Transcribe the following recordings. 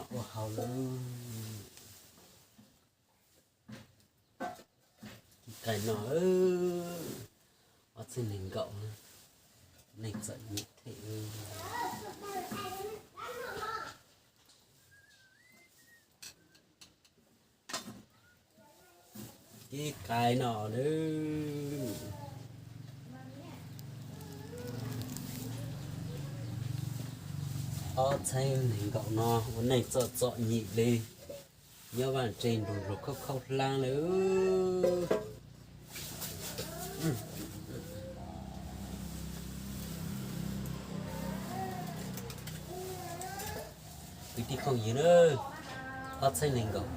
Ua hauv lawm. Kis qais no, ob txhiab nees nkaum, neeg txom nyem thiab. Kis qais no lawm. Ob txhiab nees nkaum no ua neej txom txom nyem li, nyob vaj tse nrug luag khaub khaub hlab lawm. Kwv tij phooj ywg na, ob txhiab nees nkaum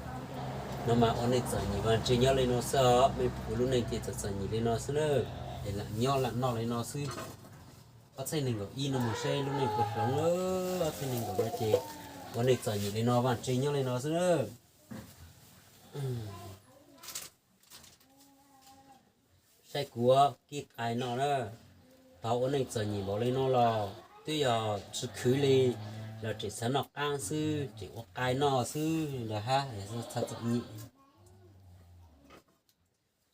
no mas ua neej txom nyem vaj tse nyob li no xwb os, mej pum lub neej ces txom txom nyem li no xwb na, es lam nyob lam noj li no xwb. Ob txhiab nees nkaum ib no mus saib lub neej puas hloov lawm, ob txhiab nees nkaum no ces ua neej txom nyem li no vaj tse nyob li no xwb na. Saib kuv kis qais no na, tau ua neej txom nyem npaum li no los twb yog tsis khwv li, los tseem xav noj qaab xwb, tseem ua qais noj xwb ntag hab, txom nyem.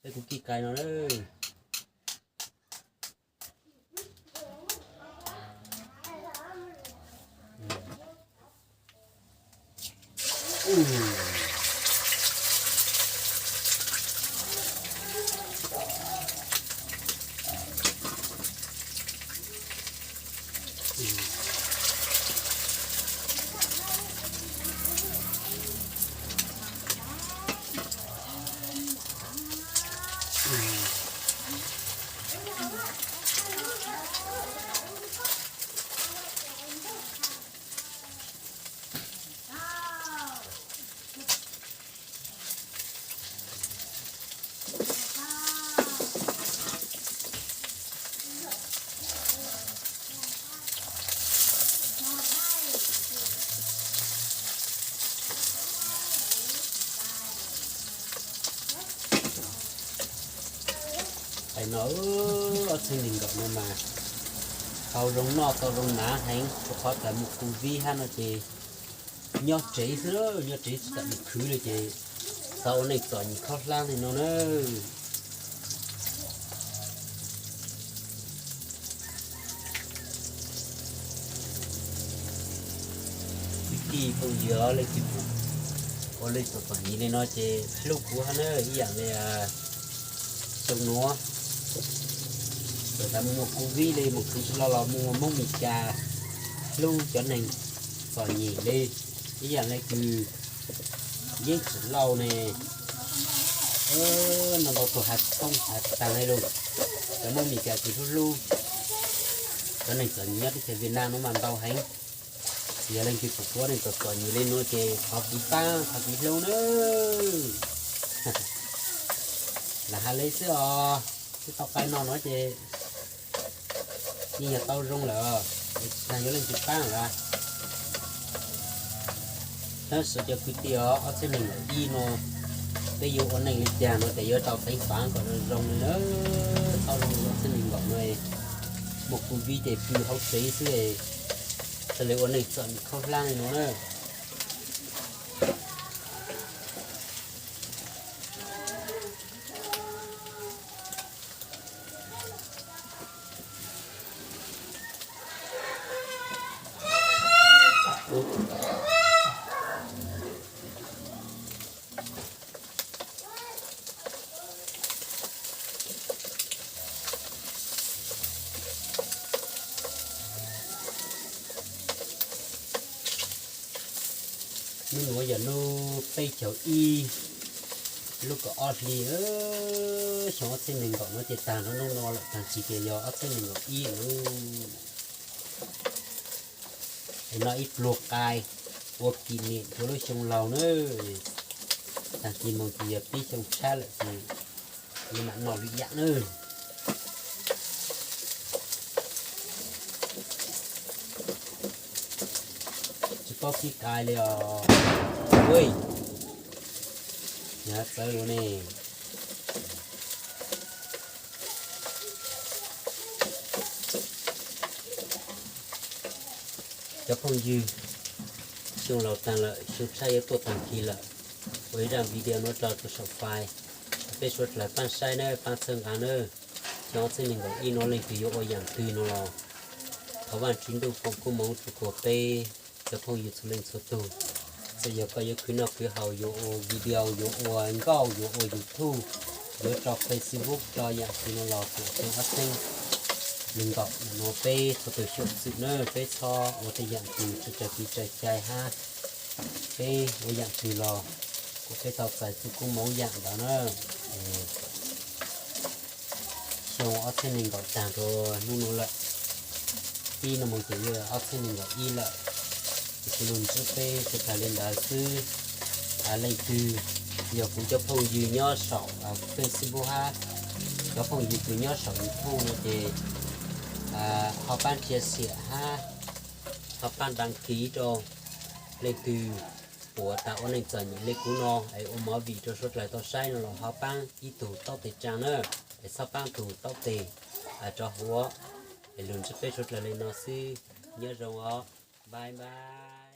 Saib kuv kis qais no na. Qais no, ob txhiab nees nkaum no mas tau zoo noj tau zoo hnav heev, rau qhov tas mus covid hab no ces nyob tsev xwb, nyob tsev tsis kam mus khwv li ces tau ua neej txom nyem khaub hlab li no na. Kwv tij phooj ywg, leej twg pum ua neej txom txom nyem li no ces hlub kuv hab na, ib yam li xyoo nuav, txawm tas mus muaj covid li mus khwv tsis loj los mus Moob Mes Kas, hlub cov neeg txom nyem li, ib yam li kws Yeeb Tsim Lauj ne, no ntau tug has txoob has taag le lug, cov Moob Mes Kas kws hlub hlub cov neeg txom nyem nyob teb chaws Vietnam nuav mas ntau heev. Yog leej twg pum kuv ua neej txom txom nyem li nuav ces thov kis paab thov kis hlub nawb. Lam has le xwb os, twb tau qai no no ces yeej yog tau zoo lawm, tsis tas yuav leej twg paab lawm. Tab sis cov kwv tij os, ob txhiab nees nkaum ib no peb yuav ua neej li cas no ces yuav tau teev paav kom zoo zoo li na. Txhob zoo li ob txhiab nees nkaum no, muaj covid ces pw hauv tsev xwb, txhaj le ua neej txom nyem khaub hlab li no na. Nub nuav yog nub peb caug ib, lub kaum ob hli, xyoo ob txhiab nees nkaum no ces taag nub no lawm, taag kis ces yog ob txhiab nees nkaum ib lawm. Es no ib pluag qai ua kỷ niệm rua lub xyoo laug na. Taag kis moog ces yog peb xyoo tshab lawm ces yuav mam noj lwm yam na. Tsis paub kib qai li os. Ui, txawv lug ne. Cov phooj ywg, Xyoo laus taag lawm, xyoo tshaj yuav tuaj taag kis lawm. Ua ib zaj video nuav rau rua saum fai, peb suav dlawg paab saib nawb, paab txhawb nqaa nawb. Xyoo ob txhiab neeg nkaum ib nuav leej twg yuav ua yaam twg nuav los thov Vaajtswv ntuj foom koob moov rua kuas peb cov phooj ywg txhua leej txhua tug. Txawm yog koj yuav khwv noj khwv haus, yuav ua video, yuav ua nkauj, yuav ua YouTube, yuav tso Facebook, tso yaam twg nuav los kuas xyoo ob txhiab neeg nkaum nuav peb txhua tug xyuam xim nawb, peb txhob ua tej yaam twg tsi raws kev raws cai hab. Peb ua yaam twg los kuas peb tau txais txuj koob moov yaam ntawd na. Xyoo ob txhiab neeg nkaum taag rua nub nuav lawm, ib nub moog ces yog ob txhiab neeg nkaum ib lawm. Ces kuv lug ntsib peb suav dlawg le ntawd xwb. Leej twg yog kuv cov phooj ywg nyob saum Facebook hab cov phooj ywg kws nyob saum YouTube nuav ces ho paab chia sẻ hab ho paab đăng ký rua leej twg puav tas ua neej txom nyem le kuv nuav es ua movie rua suav dlawg tau saib nuav los ho paab ib tug taub tes tsaa na, es txhob paab tug taub tes rov huv. Es lug ntsib peb suav dlawg le nuav xwb, nyob zoo os, bye bye.